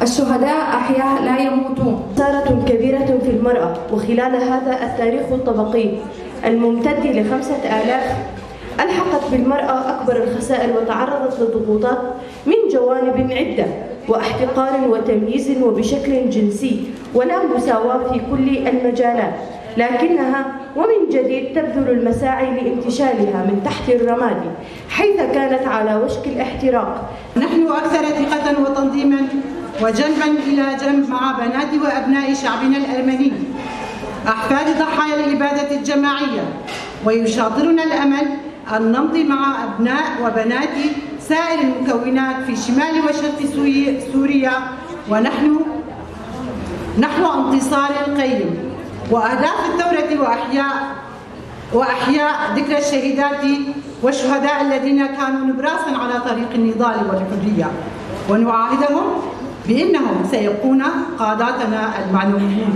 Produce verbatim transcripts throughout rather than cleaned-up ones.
الشهداء أحياء لا يموتون. خسارة كبيرة في المرأة، وخلال هذا التاريخ الطبقي الممتد لخمسة آلاف، ألحقت بالمرأة أكبر الخسائر وتعرضت لضغوطات من جوانب عدة، واحتقار وتمييز وبشكل جنسي ولا مساواة في كل المجالات، لكنها ومن جديد تبذل المساعي لانتشالها من تحت الرماد، حيث كانت على وشك الاحتراق. نحن أكثر ثقة وتنظيما وجنبا إلى جنب مع بنات وأبناء شعبنا الأرمني، أحفاد ضحايا الإبادة الجماعية، ويشاطرنا الأمل أن نمضي مع أبناء وبنات سائر المكونات في شمال وشرق سوري-، سوريا، ونحن نحو انتصار قيم وأهداف الثورة وإحياء، وإحياء ذكرى الشهيدات والشهداء الذين كانوا نبراسا على طريق النضال والحرية، ونعاهدهم بأنهم سيبقون قاداتنا المعنويين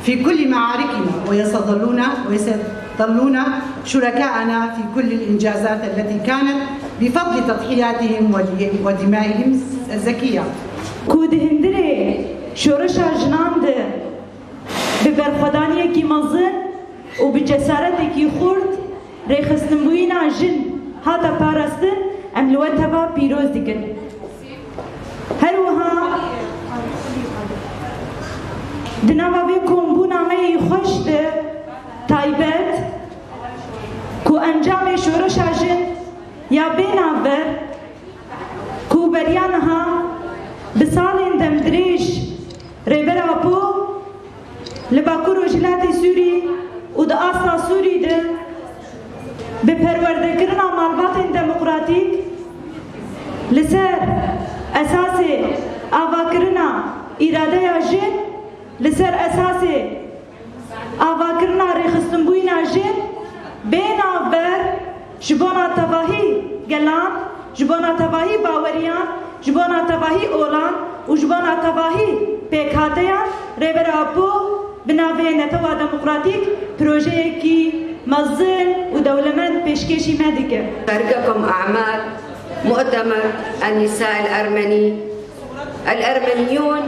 في كل معاركنا، ويسيظلون، ويسيظلون شركاءنا في كل الإنجازات التي كانت بفضل تضحياتهم ودي-، ودمائهم الزكية. Ku di hundirê şoreşa jinan de bi berxwedaniyekî mezin û bi cesaretekî xurt rêxistinbûyîna jin hate parastin, em li we teva pîroz dikin. Her wiha di nava vê kombûna me yê xweş de taybet ku encamê şoreşa jin ya bê navber ku beriya niha bi salên demdirêj Rêber Apo li Bakur Rojhilatê Sûrî û di asta Sûrî de bi perwerdekirina malbatên demokratîk li ser esasê avakirina îradeya jin, li ser esasê avakirina rêxistinbûyîna jin bê navber ji bona tevahî gelan, ji bona tevahî baweriyan, ji bona tevahî olan û ji bona tevahî pêkhateyan Rêber Apo bi navê Netewa Demokratîk projeyekî mezin û dewlemend pêşkêşî me dike. شارككم أعمال مؤتمر النساء الأرمني. الأرمنيون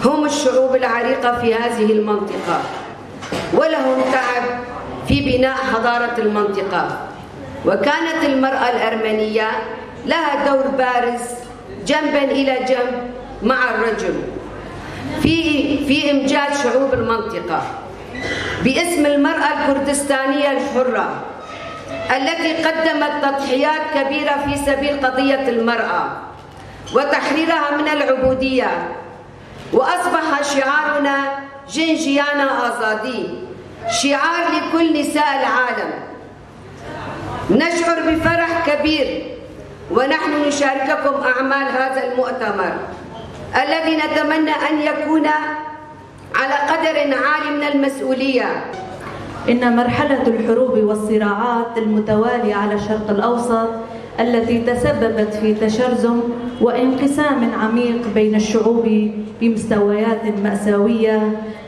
هم الشعوب العريقة في هذه المنطقة، ولهم تعب في بناء حضارة المنطقة، وكانت المرأة الأرمنية لها دور بارز جنبا إلى جنب مع الرجل في، في إمجاد شعوب المنطقة. باسم المرأة الكردستانية الحرة التي قدمت تضحيات كبيرة في سبيل قضية المرأة وتحريرها من العبودية، وأصبح شعارنا جن جيانا آزادي، شعار لكل نساء العالم. نشعر بفرح كبير ونحن نشارككم أعمال هذا المؤتمر الذي نتمنى أن يكون على قدر عالي من المسؤولية. إن مرحلة الحروب والصراعات المتوالية على الشرق الأوسط التي تسببت في تشرذم وانقسام عميق بين الشعوب بمستويات مأساوية،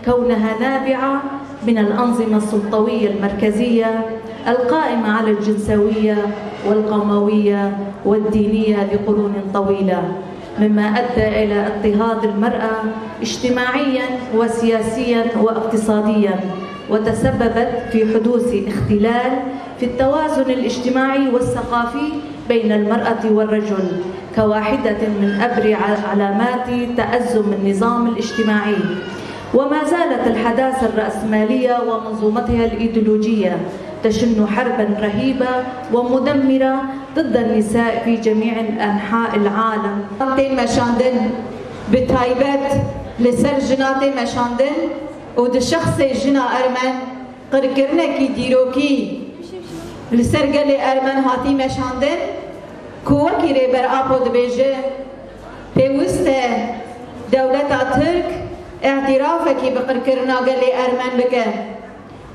كونها نابعة من الأنظمة السلطوية المركزية القائمة على الجنسوية والقوموية والدينية لقرون طويلة، مما أدى إلى اضطهاد المرأة اجتماعيا وسياسيا واقتصاديا، وتسببت في حدوث اختلال في التوازن الاجتماعي والثقافي بين المرأة والرجل كواحدة من أبرع علامات تأزم النظام الاجتماعي. وما زالت الحداثة الرأسمالية ومنظومتها الإيديولوجية تشن حربا رهيبة ومدمرة ضد النساء في جميع أنحاء العالم. Tên meşandin, bi taybet li ser jina tê meşandin û di şexsê jina Ermen qirkirinekî dîrokî li ser gelê Ermen hatî meşandin ku wekî Rêber Apo dibêje, pêwist e dewleta Tirk îtirafekî bi qirkirina gelê Ermen bike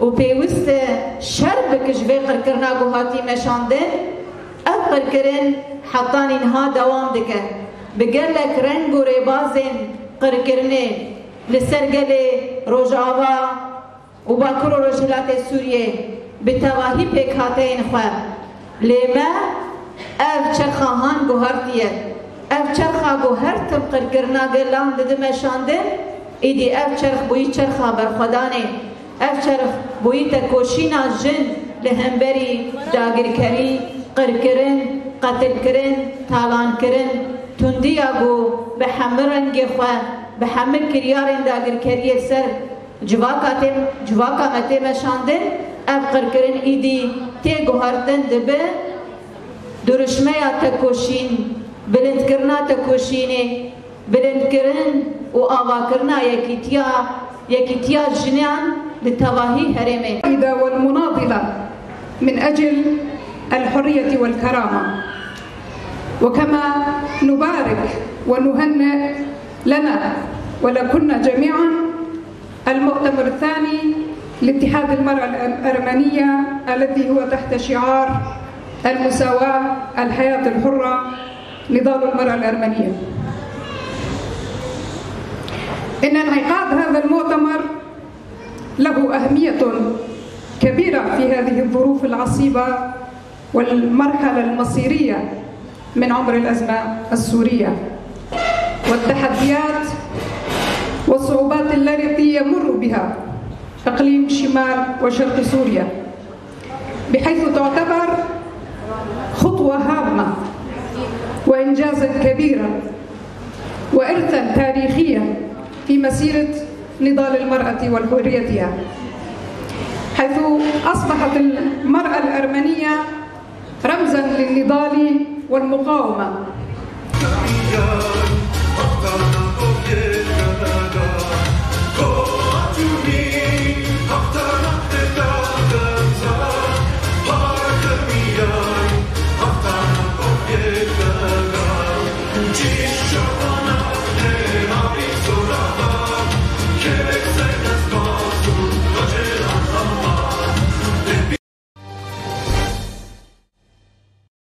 û pêwist e şer bike ji vê qirkirina ku hatî meşandin. Ev qirkirin hetanî niha dewam dike. Bi gelek reng û rêbazên qirkirinê li ser gelê Rojava û Bakur û Rojhilatê Sûriyê bi tevahî pêkhateyên xwe. Lê me ev çerxa han guhartiye. Ev çerxa ku her tim qirkirina gelan didi meşandin, îdî ev çerx bûyî çerxa berxwedanê. Ev çerx bûyî tekoşîna jin li hemberî dagirkerî, qirkirin, qetilkirin, talankirin, tundiya ku bi hemî rengê xwe, bi hemî kiryarên dagirkeriyê ser civaka tê, civaka me tê meşandin, ev qirkirin îdî tê guhertin dibe duruşmeya tekoşîn, bilindkirina tekoşînê, bilindkirin û avakirina yekîtiya, yekîtiya jinan li tevahî herêmê. الفائدة والمناضلة من أجل الحرية والكرامة. وكما نبارك ونهنئ لنا ولكن جميعا المؤتمر الثاني لاتحاد المرأة الأرمنية الذي هو تحت شعار المساواة، الحياة الحرة، نضال المرأة الأرمنية. إن انعقاد هذا المؤتمر له أهمية كبيرة في هذه الظروف العصيبة والمرحلة المصيرية من عمر الأزمة السورية والتحديات والصعوبات التي يمر بها إقليم شمال وشرق سوريا، بحيث تعتبر خطوة هامة وإنجازا كبيرا وإرثا تاريخيا في مسيرة نضال المرأة وحريتها، حيث أصبحت المرأة الأرمنية رمزا للنضال والمقاومة.